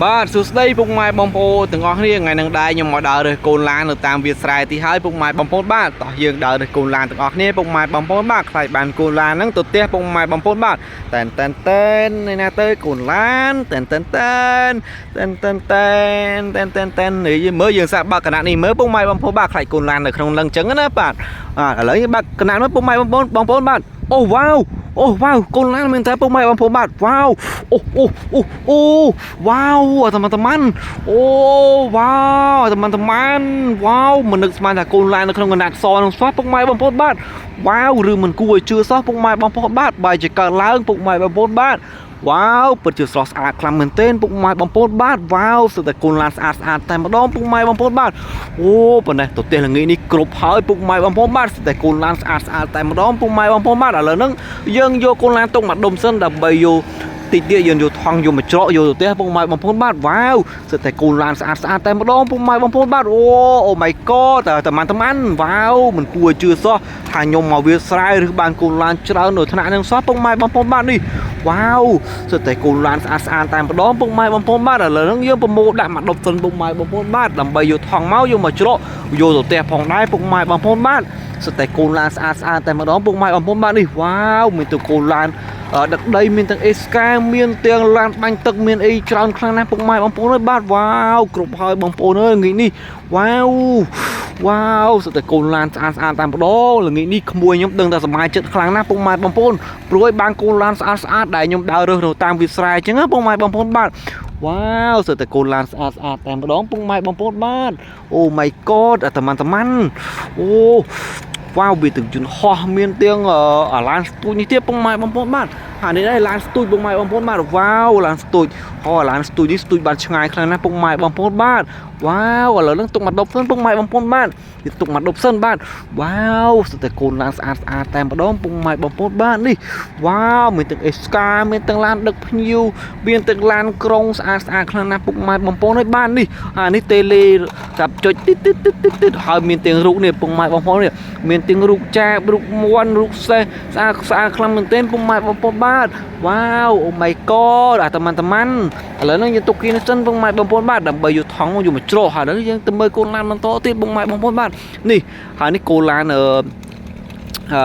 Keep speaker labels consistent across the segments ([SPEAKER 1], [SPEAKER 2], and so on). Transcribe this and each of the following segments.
[SPEAKER 1] បាទសួស្តីពុកម៉ែបងប្អូនទាំងអស់គ្នាថ្ងៃនេះដែរខ្ញុំមកដើររើសកូនឡាននៅតាមវាលស្រែទីហើយពុកម៉ែបងប្អូនបាទតោះយើងដើររើសកូនឡានទាំងអស់គ្នាពុកម៉ែបងប្អូនបាទខ្លាចបានកូនឡានហ្នឹងទៅផ្ទះពុកម៉ែបងប្អូនបាទតែនតែនតែននេះណាទៅកូនឡានតែនតែនតែនតែនតែនតែនតែនតែនតែននេះយើងមើលយើងសាកបើកកណាត់នេះមើលពុកម៉ែបងប្អូនបាទខ្លាចកូនឡាននៅក្នុងនឹងអញ្ចឹងណាបាទអាឥឡូវយើងបើកកណាត់មើលពុកម៉ែបងប្អូនបងប្អូនបាទអូវ៉ាវអូវ៉ាវកូនឡានមែនតើពុកម៉ែបងប្អូនបាទវ៉ាវអូអូអូអូវ៉ាវអាត្មាតាម៉ាន់អូវ៉ាវអាត្មាតាម៉ាន់វ៉ាវមិននឹកស្មានថាកូនឡាននៅក្នុងកណាត់សនឹងសោះពុកម៉ែបងប្អូនបាទវ៉ាវឬមិនគួរឲ្យជឿសោះពុកម៉ែបងប្អូនបាទបែរជាកើតឡើងពុកម៉ែបងប្អូនបាទវ៉ាវពិតជាស្រស់ស្អាតខ្លាំងមែនទែនពុកម៉ែបងប្អូនបាទវ៉ាវសុទ្ធតែកូនឡានស្អាតស្អាតតែម្ដងពុកម៉ែបងប្អូនបាទអូប៉ុណ្ណេះទៅផ្ទះល្ងាចនេះគ្រប់ហើយពុកម៉ែបងប្អូនបាទសុទ្ធតែកូនឡានស្អាតស្អាតតែម្ដងពុកម៉ែបងប្អូនបាទឥឡូវហ្នឹងយើងយកកូនឡានទុកមកដុំសិនដើម្បីយកតិចទៀតយើងយកថង់យកមកច្រកយកទៅផ្ទះពុកម៉ែបងប្អូនបាទវ៉ាវសុទ្ធតែកូនឡានស្អាតស្អាតតែម្ដងពុកម៉ែបងប្អូនបាទអូអូ my god តែតាម៉ាន់តាម៉ាន់វ៉ាវមិនគួរឲ្យជឿសោះថាខ្ញុំមកវាលស្រែឬបានកូនឡានច្រើននៅថ្នាក់ហ្នឹងសោះពុកម៉ែបងប្អូនបាទនេះវ៉ាវសុទ្ធតែកូនឡានស្អាតស្អាតតែម្ដងពុកម៉ែបងប្អូនបាទឥឡូវហ្នឹងយើងប្រមូលដាក់មកដប់សិនពុកម៉ែបងប្អូនបាទដើម្បីយកថង់មកយកមកច្រកយកទៅផ្ទះផងដែរពុកម៉ែបងប្អូនបាទសុទ្ធតែកូនឡានស្អាតស្អាតតែម្ដងពុកម៉ែបងប្អូនបាទនេះវ៉ាវមានទាំងកូនឡាន ដឹកដីមានទាំងអេស្កាមានទាំងឡានបាញ់ទឹកមានអីច្រើនខ្លាំងណាស់ពុកម៉ែបងប្អូនអើយបាទវ៉ាវគ្រប់ហើយបងប្អូនអើយល្ងាចនេះវ៉ាវវ៉ាវសុទ្ធតែកូនឡានស្អាតស្អាតតាមម្ដងល្ងាចនេះក្មួយខ្ញុំដឹងតែសប្បាយចិត្តខ្លាំងណាស់ពុកម៉ែបងប្អូនព្រោះឲ្យបានកូនឡានស្អាតស្អាតដែលខ្ញុំដើររើសនៅតាមវាលស្រែអញ្ចឹងណាពុកម៉ែបងប្អូនបាទវ៉ាវសុទ្ធតែកូនឡានស្អាតស្អាតតែម្ដងពុកម៉ែបងប្អូនបាទអូ my god អាតាម៉ាន់តាម៉ាន់អូវ៉ាវវាទាំងយន្តហោះមានទាំងអាឡានស្ទូចនេះទៀតពុកម៉ែបងប្អូនបាទហើយនេះដែរឡានស្ទូចពុកម៉ែបងប្អូនបាទវ៉ាវឡានស្ទូចហោឡានស្ទូចនេះស្ទូចបានឆ្ងាយខ្លាំងណាស់ពុកម៉ែបងប្អូនបាទវ៉ាវឥឡូវហ្នឹងទុកមកដប់សិនពុកម៉ែបងប្អូនបាទវាទុកមកដប់សិនបាទវ៉ាវសុទ្ធតែកូនឡានស្អាតស្អាតតែម្ដងពុកម៉ែបងប្អូនបាទនេះវ៉ាវមានទាំងអេស្កាមានទាំងឡានដឹកភ្ញៀវមានទាំងឡានក្រុងស្អាតស្អាតខ្លាំងណាស់ពុកម៉ែបងប្អូនហើយបាទនេះអានេះតេលេចាប់ចុចតិចតិចតិចតិចតិចហើយមានទាំងរូបនេះពុកម៉ែបងប្អូននេះមានទាំងរូបចាបរូបមន់រូបសេះស្អាតស្អាតខ្លាំងមែនទែនពុកម៉ែបងប្អូនបាទវ៉ាវអូ my god អាតាម៉ាន់តាម៉ាន់ឥឡូវហ្នឹងយើងទុកគៀនសិនពុកម៉ែបងប្អូនបាទដើម្បីយកថង់មកយកមកច្រកហើយឥឡូវយើងទៅមើលកូនឡានបន្តទៀតពុកម៉ែបងប្អូនបាទនេះហើយនេះកូនឡានអឺអឺ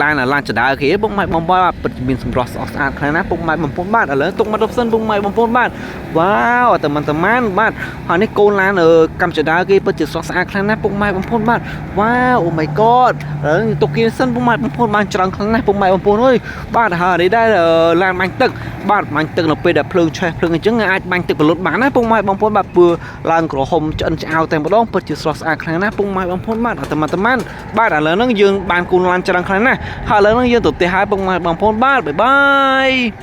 [SPEAKER 1] ឡានឡានចដើគេពុកម៉ែបងប្អូនបាទពិតជាមានសម្រស់ស្អាតស្អាតខ្លាំងណាស់ពុកម៉ែបងប្អូនបាទឥឡូវទុកមកដប់សិនពុកម៉ែបងប្អូនបាទវ៉ាវអាតាម៉ាន់តាម៉ាន់បាទហើយនេះកូនឡានកម្មចដើគេពិតជាស្រស់ស្អាតខ្លាំងណាស់ពុកម៉ែបងប្អូនបាទវ៉ាវអូ my god ឥឡូវទុកគៀនសិនពុកម៉ែបងប្អូនបានច្រើនខ្លាំងណាស់ពុកម៉ែបងប្អូនអើយបាទហើយនេះដែរឡានបាញ់ទឹកបាទបាញ់ទឹកនៅពេលដែលភ្លើងឆេះភ្លើងអញ្ចឹងអាចបាញ់ទឹកបលុតបានណាពុកម៉ែបងប្អូនបាទពើឡើងក្រហមឆ្អិនឆ្អៅតែម្ដងពិតជាស្រស់ស្អាតខ្លាំងណាស់ពុកម៉ែបងប្អូនបាទអត្តមត្តមានបាទឥឡូវហ្នឹងយើងបានកូនឡានច្រើនខ្លាំងណាស់ហើយឥឡូវហ្នឹងយើងទៅផ្ទះហើយពុកម៉ែបងប្អូនបាទ bye bye.